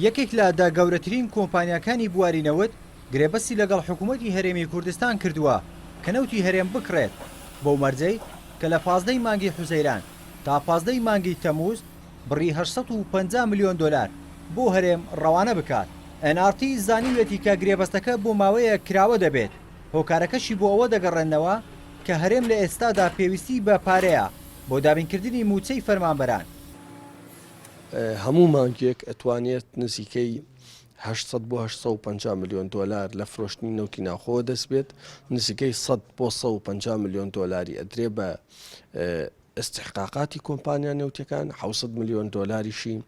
یەکێک لە دە گەورەترین کۆمپانیاکانی بواری نەوت گرێبەستی لەگەڵ حکوومەتی هەرێمی کوردستان کردووە کە نەوتی هەرێم بکڕێت، بەو مەرجەی کە لە 15 ی مانگی حوزەیران تا 15 ی مانگی تەمووز بڕی 850 ملیۆن دۆلار بۆ هەرێم ڕەوانە بکات. ئێن ئاڕ تی زانیویەتی کە گرێبەستەکە بۆ ماوەیەک کراوە دەبێت، هۆکارەکەشی بۆ ئەوە دەگەڕێننەوە کە هەرێم لە ئێستادا پێویستیی بە پارەیە بۆ دابینکردنی مووچەی فەرمانبەران. هەموو مانگێک ئەتوانێت نزیکەی 800 بۆ 850 ملیۆن دۆلار لە فرۆشتنی نەوتی ناوخۆوە دەست بێت، نزیکەی 100 بۆ 150 ملیۆن دۆلاری ئەدرێ بە ئیستحقاقاتی کۆمپانیا نەوتیەکان، 700 ملیۆن دۆلاریشی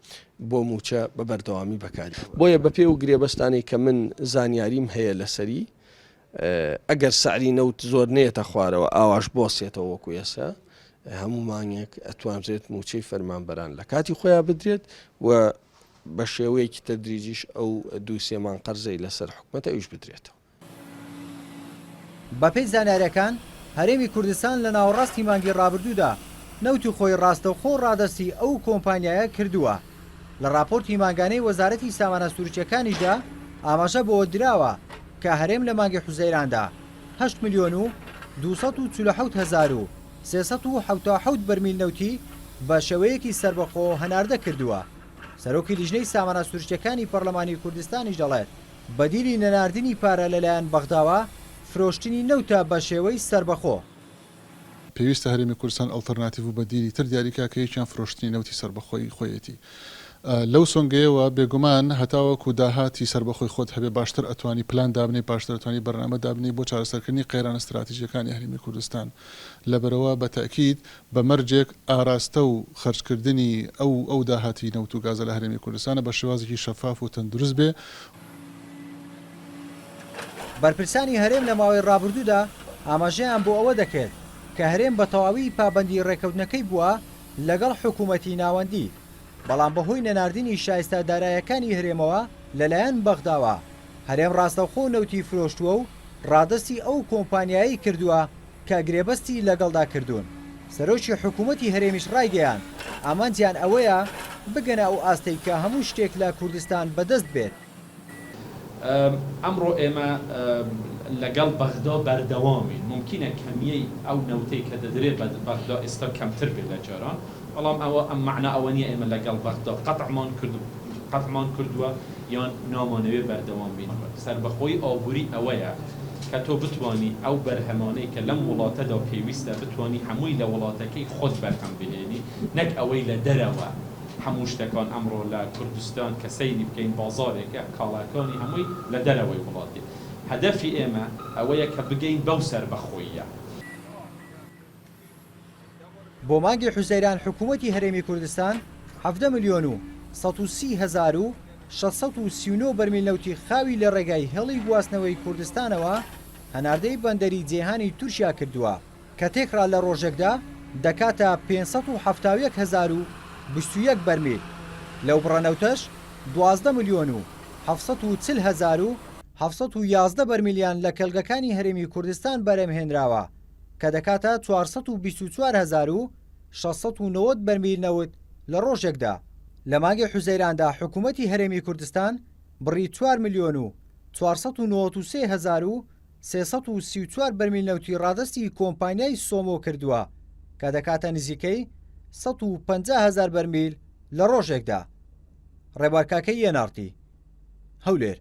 بۆ مووچە بە بەردەوامی بەکاری. بۆیە بەپێی ئەو گرێبەستانەی کە من زانیاریم هەیە لەسەری، ئەگەر سعری نەوت زۆر نەیەتە خوارەوە ئاواش بۆسێتەوە وەکو ئێستا هەموو مانگێک ئەتوانرێت مووچەی فەرمانبەران لە کاتی خۆیان بدرێت و بە شێوەیەکی تەدریجیش ئەو دوو سێ مانگ قەرزەی لەسەر حکومەتە ئەویش بدرێتەوە. بەپێی زانیارییەکان، هەرێمی کوردستان لە ناوەڕاستی مانگی ڕابردوودا نەوتی خۆی ڕاستەوخۆ ڕادەستی ئەو کۆمپانیایە کردووە. لە ڕاپۆرتی مانگانەی وەزارەتی سامانە سروشتییەکانیشدا ئاماژە بەوە دراوە کە هەرێم لە مانگی حوزەیراندا هەشت ملیۆن و 247 هەزار و 377 بەرمیل نەوتی بە شێوەیەکی سەربەخۆ هەناردە کردووە. سەرۆکی لیژنەی سامانە سروشتییەکانی پەرلەمانی کوردستانیش دەڵێت، بەدیلی نەناردنی پارە لەلایەن بەغداوە، فرۆشتنی نەوتە بە شێوەی سەربەخۆ. پێویستە هەرێمی کوردستان ئەڵتەرناتیڤ و بەدیلی تر دیاری کا کە یەکیان فرۆشتنی نەوتی سەربەخۆی خۆیەتی. لەو سۆنگەیەوە بێگومان هەتاوەکو داهاتی سەربەخۆی خۆت هەبێ باشتر ئەتوانی پلان دابنێی، باشتر ئەتوانی بەرنامە دابنێی بۆ چارەسەرکردنی قەیرانە ستراتیژیەکانی هەرێمی کوردستان. لەبەرئەوە بە تەئکید بە مەرجێک ئاراستە و خەرجکردنی ئەو ئەو داهاتی نەوت و گازە لە هەرێمی کوردستانە بە شێوازێکی شەفاف و تەندروست بێ. بەرپرسانی هەرێم لە ماوەی ڕابردوودا ئاماژەیان بۆ ئەوە دەکرد کە هەرێم بە تەواوی پابەندی ڕێککەوتنەکەی بووە لەگەڵ حکوومەتی ناوەندی، بەڵام بەهۆی نەناردنی شایستە دارایەکانی هەرێمەوە لەلایەن بەغداوە، هەرێم ڕاستەوخۆ نەوتی فرۆشتووە و ڕادەستی ئەو کۆمپانیایەی کردووە کە گرێبەستی لەگەڵدا کردوون. سەرۆکی حکوومەتی هەرێمیش ڕایگەیاند، ئامانجیان ئەوەیە بگەنە ئەو ئاستەی کە هەموو شتێک لە کوردستان بەدەست بێت. ئەمڕۆ ئێمە لەگەڵ بەغدا بەردەوامین، مومکینە کەمیی ئەو نەوتەی کە دەدرێت بە بەغدا ئێستا کەمتر بێت لە جاران، بەڵام ئەوە ئەم مەعنا ئەوە نییە ئێمە لەگەڵ بەغدا قەتعمان کرد قەتعمان کردووە یان نامانەوێت بەردەوام بین. سەربەخۆیی ئابووری ئەوەیە کە تۆ بتوانی ئەو بەرهەمانەی کە لەم وڵاتەدا پێویستە بتوانی هەمووی لە وڵاتەکەی خۆت بەرهەم بهێنی نەک ئەوەی لە دەرەوە هەموو شتەکان ئەمڕۆ لە کوردستان کە سەیری بکەین بازاڕێکە کاڵاکانی هەمووی لە دەرەوەی وڵات دێ هەدەفی ئێمە ئەوەیە کە بگەین بەو سەربەخۆییە. بۆ مانگی حوزەیران حکوومەتی هەرێمی کوردستان 17 ملیۆن و 130 هەزار و 639 بەرمیل نەوتی خاوی لە ڕێگای هێڵی گواستنەوەی کوردستانەوە هەناردەی بەندەری جەیهانی تورکیا کردووە. کە تێکڕا لە ڕۆژێکدا دەکاتە 571 هەزار و 21 بەرمیل، لەو بڕە نەوتەش 12 ملیۆن و 740 هەزار و 711 بەرمیلیان لە کێڵگەکانی هەرێمی کوردستان بەرهەمهێنراوە کە دەکاتە 424 هەزار و 690 بەرمیل نەوت لە ڕۆژێکدا. لە مانگی حوزەیراندا حکوومەتی هەرێمی کوردستان بڕی چوار ملیۆن و 493 هەزار و 334 بەرمیل نەوتی ڕادەستی کۆمپانیای سۆمۆ کردووە کە دەکاتە نزیکەی 150 هەزار بەرمیل لە ڕۆژێکدا. ڕێبوار کاکەیی، ئێن ئاڕ تی، هەولێر.